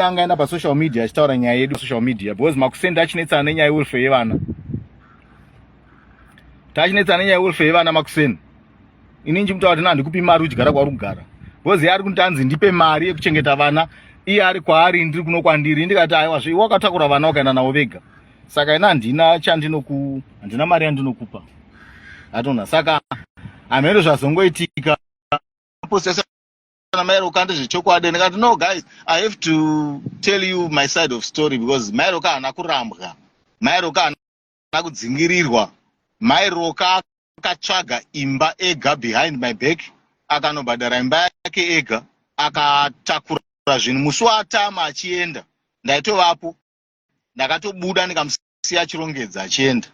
Anga enda pasocial media achitaura nyaya yedu social media, because makuseni tachinetsana nenyaya yewelfare yevana, tachinetsana nenyaya yewelfare yevana makuseni. Ini ndichimutaura kuti handikupi mari uchigara kwauri kugara, because iye ari kuti anzi ndipe mari yekuchengeta vana, iye ari kwaari, ndiri kuno kwandiri. Ndikati aiwa zve, iwe wakatakura vana wakaenda navo vega, saka ina handina chandinoku, handina mari yandinokupa atona. Saka hameno zvazongoitika. Mairoka, ndezvechokwadi. Ndikati, "No guys, I have to tell you my side of story," because Mairoka haana kurambwa, Mairoka haana kudzingirirwa. Mairoka akatsvaga imba ega behind my back, akanobhadhara imba yake ega, akatakura zvinhu. Musi waatama achienda, ndaitovapo, ndakatobuda ndikamusiya achirongedza achienda.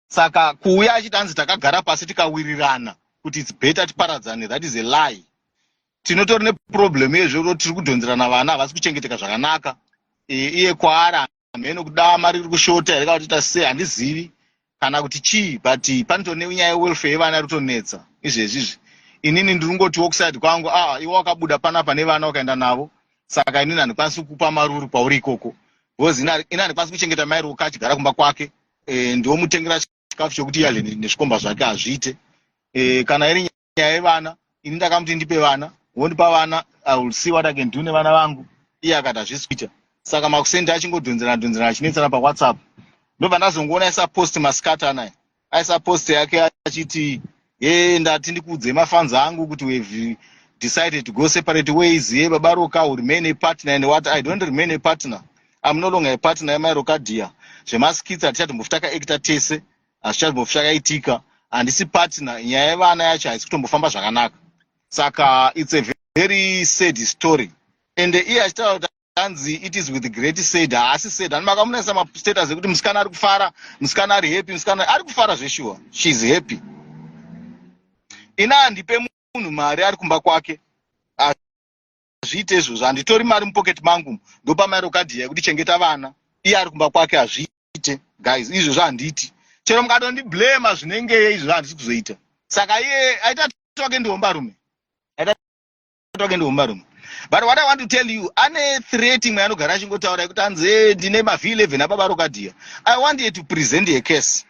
Saka kuuya achiti anzi takagara pasi tikawirirana kuti it's better tiparadzane, that is a lie. Tinotori neproblem yezvo, tiri kudhonzerana vana, havasi kuchengeteka zvakanaka. Iye kwaari hameno kuda mari iri kushota here kana kuti sei, handizivi kana kuti chii, but panotori nenyaya yewelfare yevana iri kutonetsa izvezvizvi. Inini ndiri kungotiwo kuside kwangu, ah, iwe wakabuda panapa nevana ukaenda navo, saka inini handikwanisi kukupa maruru pauri ikoko, because ini handikwanisi kuchengeta Mairoka achigara kumba kwake. Ndiwomutengera chikafu chokuti iye adye nezvikomba zvake, hazviite. Kana iri nyaya yevana, ini ndakamuti ndipe vana, wondipa vana, I will see what I can do nevana vangu. Iye akati hazvisi kuita. Saka makusendi achingodhonzerana dhonzerana, achinetsana paWhatsApp. Ndobva ndazongoona aisa post masikati anaya, aisa post yake achiti, "Ye, ndati ndikuudze mafans angu kuti we've decided to go separate ways. Ye, Baba Roka will remain a partner." And what? I don't remain a partner. I'm no longer a partner yaMairoka dear. Zvemaskits hatichatombofi takaacta tese, hazvichatombofi chakaitika. Handisi partner. Nyaya yevana yacho haisi kutombofamba zvakanaka. Saka it's a very sad story. And iye achitaura kuti anzi it is with great sad, haasi sad. Ani makamunaisa mastatus ekuti musikana ari kufara, musikana ari happy, musikana ari kufara zveshuwa, she is happy. Ina handipe munhu mari ari kumba kwake, hazviite izvozvo. Handitori mari mupocket mangu ndopa Mairoka dear yekuti chengeta vana, iye ari kumba kwake, hazviite guys, izvozvo handiiti. Chero mukatondiblema zvinengeye, izvozvo handisi kuzoita. Saka iye aita wake ndihombarume, aita wake ndihombarume. But what I want to tell you, ane threat imwe anogara achingotaura yekuti anzi ndine maV11 ababa Roka dear. I want you to present a case.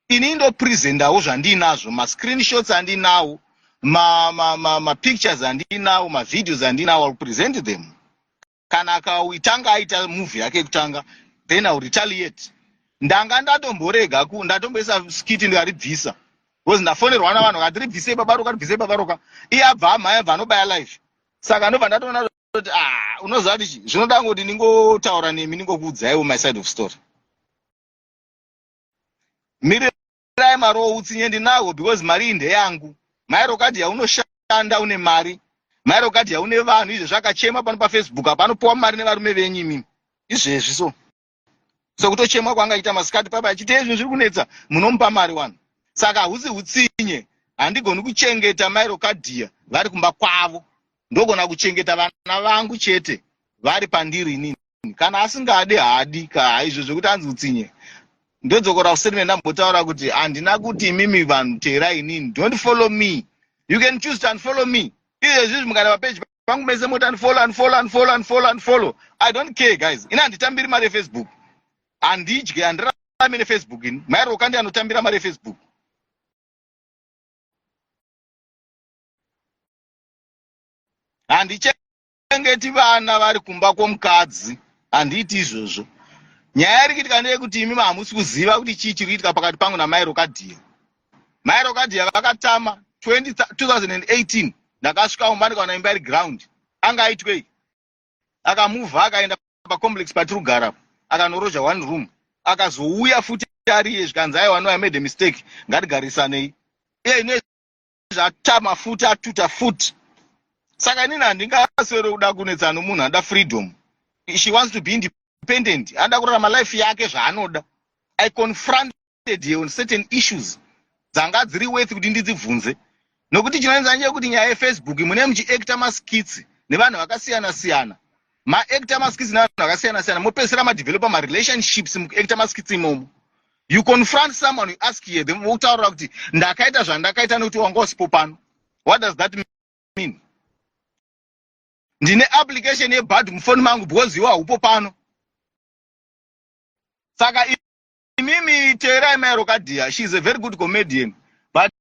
Ini ndopresentawo zvandinazvo, mascreenshots andinawo, mapictures andinawo, mavideos andinawo. I will present them. Kana akaitanga aita movie yake yekutanga, then I will retaliate. Ndanga ndatomborega, ndatomboisa skit, ndikaribvisa because ndafonerwa navanhu vakati, "Ribvisei Baba Roka, ribvisei Baba Roka." Iye abva amhaya, abva anobaya live. Saka ndobva ndatoona kuti, ah, unoziva kuti chi zvinoda ngoti ndingotaura nemi, ndingokuudzaiwo my side of story. Mirirai mari woutsinye ndinahwo, because mari iyi ndeyangu. Mairoka dear, unoshanda, une mari. Mairoka dear, une vanhu. Izvezvi akachema pano paFacebook apa, anopiwa mari nevarume venyu imimi izvezvi. So sekutochemwa kwaangaita masikati papa achiti zvinhu zviri kunetsa, munomupa mari wani. Saka husi utsinye. Handigoni kuchengeta Mairoka dear vari kumba kwavo, ndogona kuchengeta vana vangu chete vari pandiri inini. Kana asingadi, haadi ka. Izvo zvekuti anzi utsinye, ndodzokora kustatement ndambotaura kuti handina kuti imimi vanhu teerai inini. Don't follow me. You can choose to unfollow me. Izvezvizvi mukaenda papeji pangu mese moti unfollow, unfollow, unfollow, unfollow, unfollow, I don't care, guys. Ini handitambiri mari yeFacebook, handidye, handirarami neFacebook ini. Mairoka ndi anotambira mari yeFacebook. Handichengeti vana vari kumba kwomukadzi, handiiti izvozvo. Nyaya iri kuitika ndeyekuti imi hamusi kuziva kuti chii chiri kuitika pakati pangu naMairoka dear. Mairoka dear vakatama 2018. Ndakasvika mumba ndikaona imba iri ground. Anga aitwei? Akamuvha, akaenda pacomplex patiri kugara, akanoroja one room. Akazouya futi ariye, zvikanzi, "Aiwa, no, I made a mistake, ngatigarisanei." Iye ine zvatama futi, atuta futi. Saka inini handingaswere kuda kunetsana nomunhu anoda freedom. She wants to be independent, anoda kurarama life yake zvaanoda. I confronted her on certain issues dzanga dziri worth kuti ndidzibvunze, nokuti chinoenza ndechekuti nyaya yeFacebook mune muchiacta maskits nevanhu vakasiyana siyana, maacta maskits nevanhu vakasiyana siyana, mopedzisira madevelopa marelationships mukuacta maskits imomo. You confront someone, you ask here, then vokutaurira kuti ndakaita zvandakaita nekuti wanga usipo pano. What does that mean? Ndine application yebhadhu mufoni mangu because iwe haupo pano. Saka imimi teerai Mai Rokadhiya, she is a very good comedian, but